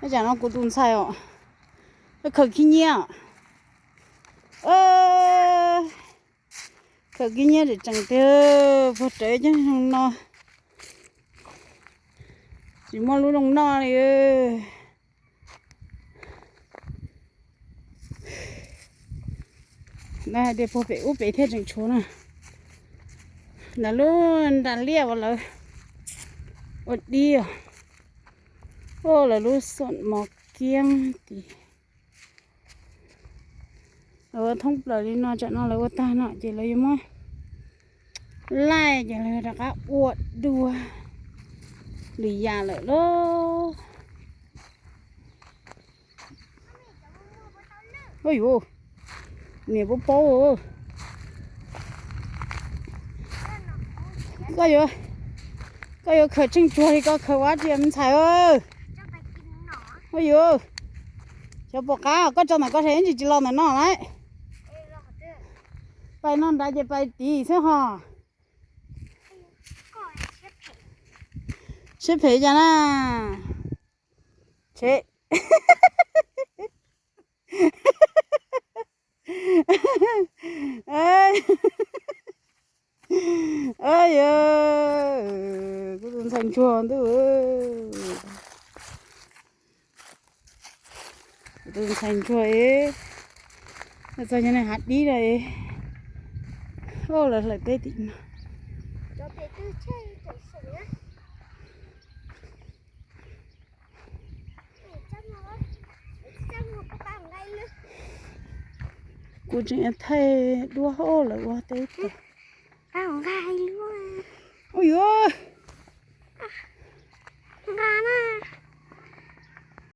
Tam no kuv tus ntxhais os, khaws khib nyiab, khaws khib nyiab tseem tseem tiag, puag rawv cov zoo no, tsis muaj lub zoo noj li. Lawv hais tias puag pem ub pem thiaj tseem tshuav na. Ntawm lub nra liaj uas lawv ua dib os, lawv lub xom mos kiab tid. Lawv ua thoob plaws li no, tsam no lawv ua tag no ces lawv yuav muab laij ces lawv rov qab ua dua lwm yam lawm lauj. Ua yuav, niam paub paub. Koj yuav, koj yuav khaws tsheej tsuag li koj khaws ua dab tsi me ntxhais? Ua yuav, xyov pom qab koj tso ntawm koj sab ib ntsis tsis los ntawm no lauj. Pais no nrad ces pais tid xwb ho. Siab phem cas na. Tshem. Yog kuv tus ntxhais ntsuag ntuj, kuv tus ntxhais ntsuag es txog cov niag hav dib lawm, lawv hlawv teb tim no. Kuv tseem thaij duab hauv lawv ua teb tas. Ua yuav,